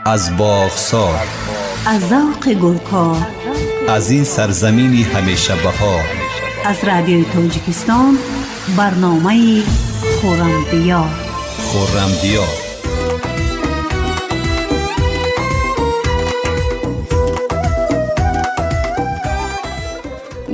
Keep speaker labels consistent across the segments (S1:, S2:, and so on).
S1: Аз боғсор,
S2: аз завқи гулкор,
S1: аз ин сарзамини ҳамешабаҳор,
S2: аз Радиои Тоҷикистон барномаи Хуррамдиёр.
S1: Хуррамдиёр.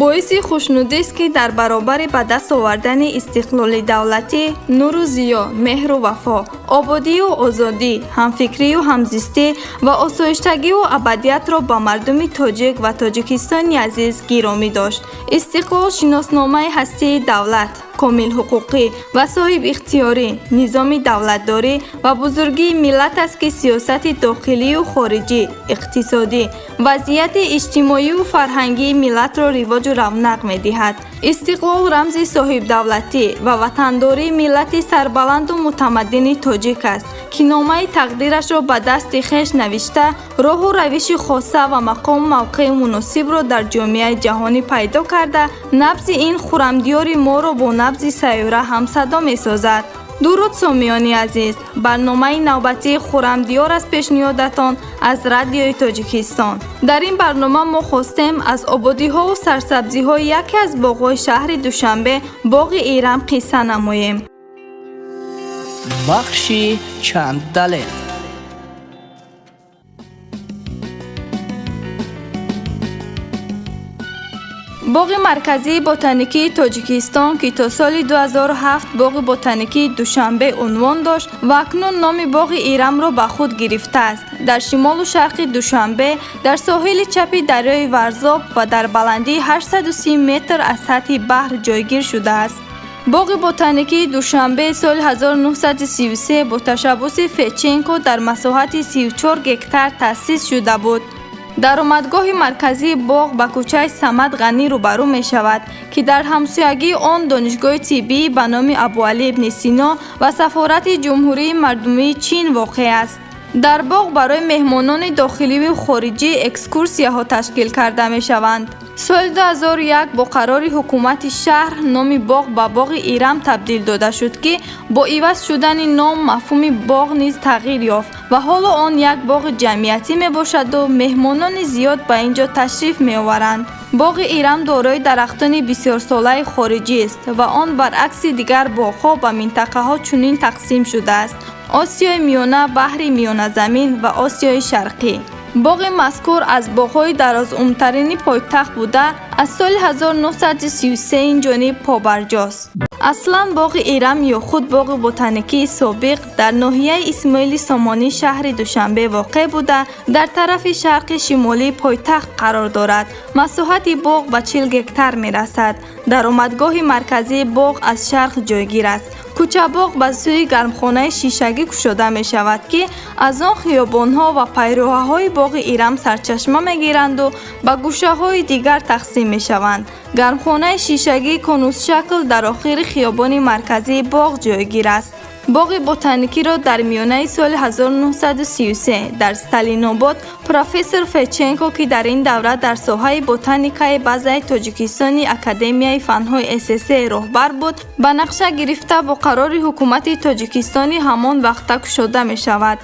S3: Боиси хушнудист, ки дар баробари ба даст овардани истиқлоли давлатӣ, нуру зиё, меҳру вафо, ободию озодӣ, ҳамфикрию ҳамзистӣ ва осоиштагию абадиятро ба мардуми тоҷик ва Тоҷикистони азиз гиромӣ дошт. Истиқлол шиносномаи ҳастии давлат, комилҳуқуқӣ ва соҳибихтиёрӣ, низоми давлатдорӣ ва бузургии миллат аст, ки сиёсати дохилию хориҷӣ, иқтисодӣ, вазъияти иҷтимоию фарҳангии миллатро ривоҷу равнақ медиҳад. Истиқлол рамзи соҳибдавлатӣ ва ватандории миллати сарбаланду мутамаддини тоҷик аст, ки номаи тақдирашро ба дасти хеш навишта, роҳу равиши хоса ва мақому мавқеи муносибро дар ҷомеаи ҷаҳонӣ пайдо карда, набзи ин хуррамдиёри моро бо набзи сайёра ҳамсадо месозад. Дуруд, сомиёни азиз! Барномаи навбатии Хуррамдиёр аз пешниҳодатон аз Радиои Тоҷикистон. Дар ин барнома мо хостем аз ободиҳову сарсабзиҳои яке аз боғҳои шаҳри Душанбе, боғи Ирам, қисса намоем.
S4: Бахши чанд далел.
S3: Боғи марказии ботаникии Тоҷикистон, ки то соли 2007 боғи ботаникии Душанбе унвон дошт ва акнун номи боғи Ирамро ба худ гирифтааст, дар шимолу шарқи Душанбе, дар соҳили чапи дарёи Варзоб ва дар баландии 830 метр аз сатҳи баҳр ҷойгир шудааст. Боғи ботаникии Душанбе соли 1933 бо ташаббуси Федченко дар масоҳати 34 гектар таъсис шуда буд. Даромадгоҳи марказии боғ ба кӯчаи Самад Ғанӣ рӯбарӯ мешавад, ки дар ҳамсоягии он донишгоҳи тиббӣ ба номи Абуалӣ ибни Сино ва сафорати Ҷумҳурии Мардумии Чин воқеъ аст. Дар боғ барои меҳмонони дохиливу хориҷӣ экскурсияҳо ташкил карда мешаванд. Соли 2001 бо қарори ҳукумати шаҳр номи боғ ба боғи Ирам табдил дода шуд, ки бо иваз шудани ном мафҳуми боғ низ тағйир ёфт ва ҳоло он як боғи ҷамъиятӣ мебошаду меҳмонони зиёд ба ин ҷо ташриф меоваранд. Боғи Ирам дорои дарахтони бисёрсолаи хориҷист ва он баръакси дигар боғҳо ба минтақаҳо чунин тақсим шудааст: Осиёи Миёна, Баҳри Миёназамин ва Осиёи Шарқӣ. Боғи мазкур аз боғҳои дарозумртарини пойтахт буда, аз соли 1933 ин ҷониб побарҷост. Аслан боғи Ирам ё худ боғи ботаникии собиқ дар ноҳияи Исмоили Сомонӣ шаҳри Душанбе воқеъ буда, дар тарафи шарқи шимолии пойтахт қарор дорад. Масоҳати боғ ба 40 гектар мерасад. Даромадгоҳи марказии боғ аз шарқ ҷойгир аст. Кӯчабоғ ба сӯи гармхонаи шишагӣ кушода мешавад, ки аз он хиёбонҳо ва пайроҳаҳои боғи Ирам сарчашма мегиранду ба гӯшаҳои дигар тақсим мешаванд. Гармхонаи шишагии конусшакл дар охири хиёбони марказии боғ ҷойгир аст. Боғи ботаникиро дар миёнаи соли 1933 дар Сталинобод профессор Федченко, ки дар ин давра дар соҳаи ботаникаи базаи Тоҷикистони Академияи фанҳои СССР роҳбар буд, ба нақша гирифта, бо қарори ҳукумати Тоҷикистони ҳамон вақта кушода мешавад.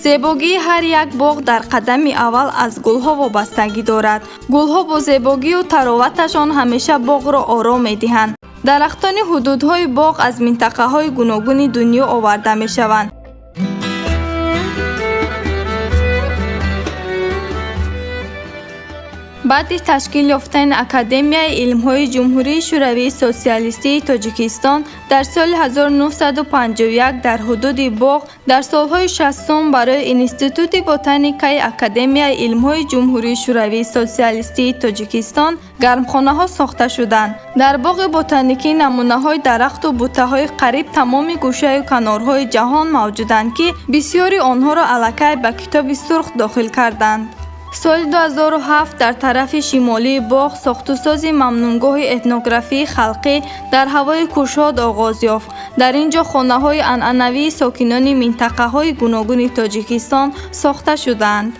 S3: Зебогии ҳар як боғ дар қадами аввал аз гулҳо вобастагӣ дорад. Гулҳо бо зебогию тароваташон ҳамеша боғро ором медиҳанд. Дарахтони ҳудудҳои боғ аз минтақаҳои гуногуни дунё оварда мешаванд. Баъди ташкил ёфтани Академияи илмҳои Ҷумҳурии Шӯравии Сотсиалистии Тоҷикистон дар соли 1951, дар ҳудуди боғ дар солҳои 60-ум барои Институти ботаникаи Академияи илмҳои Ҷумҳурии Шӯравии Сотсиалистии Тоҷикистон гармхонаҳо сохта шуданд. Дар боғи ботаникӣ намунаҳои дарахту бутаҳои қариб тамоми гӯшаю канорҳои ҷаҳон мавҷуданд, ки бисёри онҳоро аллакай ба Китоби сурх дохил карданд. Соли 2007 дар тарафи шимолии боғ сохтусози мамнуъгоҳи этнографии халқӣ дар ҳавои кушод оғоз ёфт. Дар ин ҷо хонаҳои анъанавии сокинони минтақаҳои гуногуни Тоҷикистон сохта шудаанд.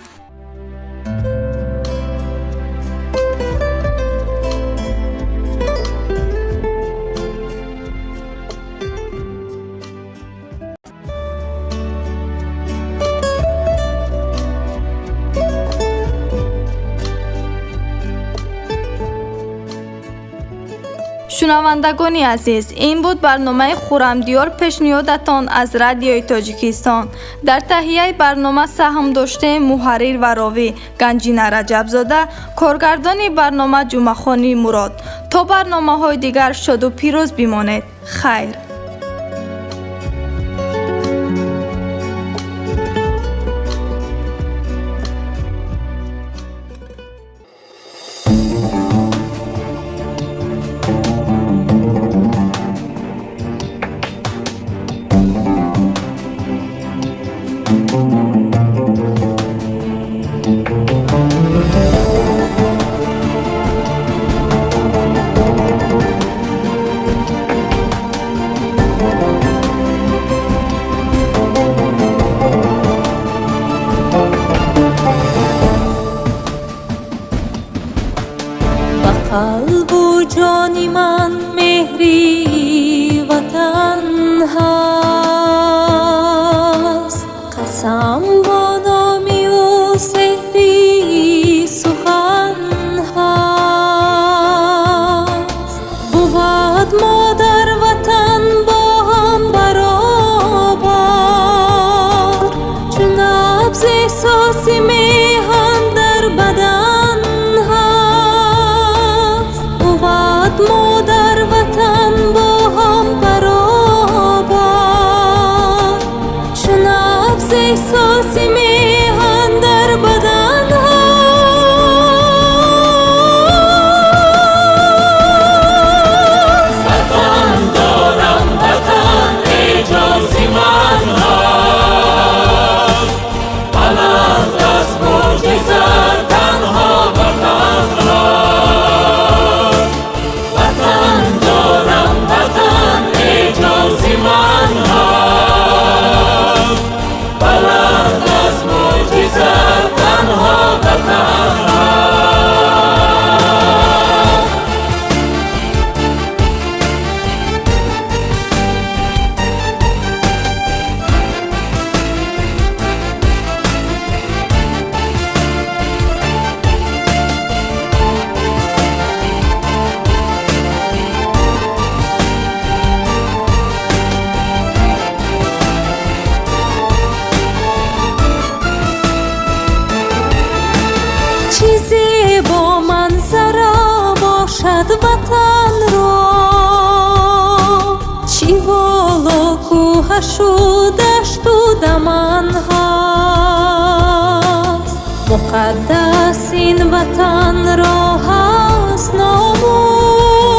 S3: Шунавандагони азиз, ин буд барномаи Хуррамдиёр пешниҳодатон аз Радиои Тоҷикистон. Дар таҳияи барнома саҳм доштем муҳаррир ва ровӣ Ганҷина Раҷабзода, коргардони барнома Ҷумъахони Мурод. То барномаҳои дигар шоду пирӯз бимонед. Хайр.
S5: Қалбу ҷони ман меҳри ватан ҳаст, қасам бо номи ӯ сеҳри сухан ҳаст. Бувад модар ватан бо ҳам баробар, чун набз эҳсоси меҳан дар бадан ҳаст. Бувад модар ватан бо ҳам баробар, чун набз эҳсоси меҳан дар бадан ҳаст.
S6: Ватан дорам, ватан эъҷози ман ҳаст, баланд аз мӯъҷиза танҳо ватан ҳаст. Ватан дорам, ватан эъҷози ман ҳаст, баланд аз мӯъҷиза танҳо ватан ҳаст.
S5: Чизе бо манзара бошад ватанро, чӣ воло кӯҳашу дашту даман ҳаст. Муқаддас ин ватанро ҳаст номус,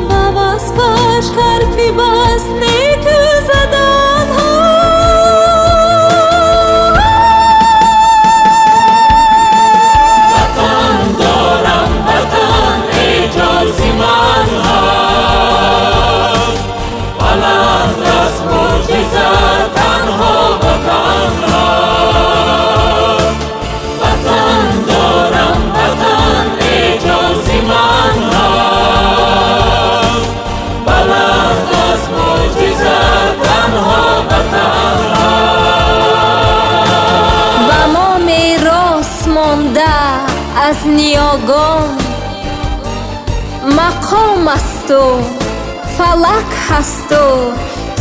S5: ба васфаш ҳарфи бас неку задан ҳаст.
S6: Ватан дорам, ватан эъҷози ман ҳаст, баланд аз мӯъҷиза танҳо ватан ҳаст. Ватан дорам, ватан эъҷози ман ҳаст, баланд аз мӯъҷиза танҳо ватан ҳаст.
S5: Ба мо мерос монда аз ниёгон, мақом асту фалак ҳасту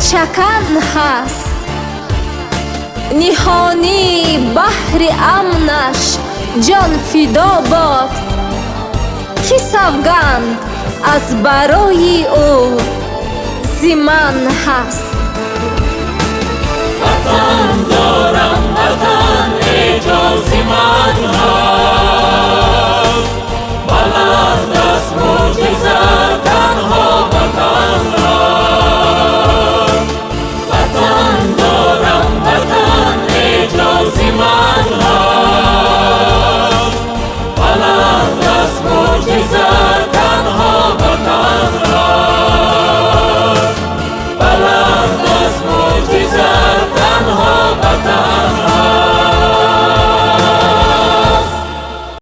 S5: чакан ҳаст. Ниҳонӣ баҳри амнаш ҷон фидо бод, ки савганд аз барои ӯ зи ман ҳаст.
S6: Ватан дорам, ватан эъҷози ман.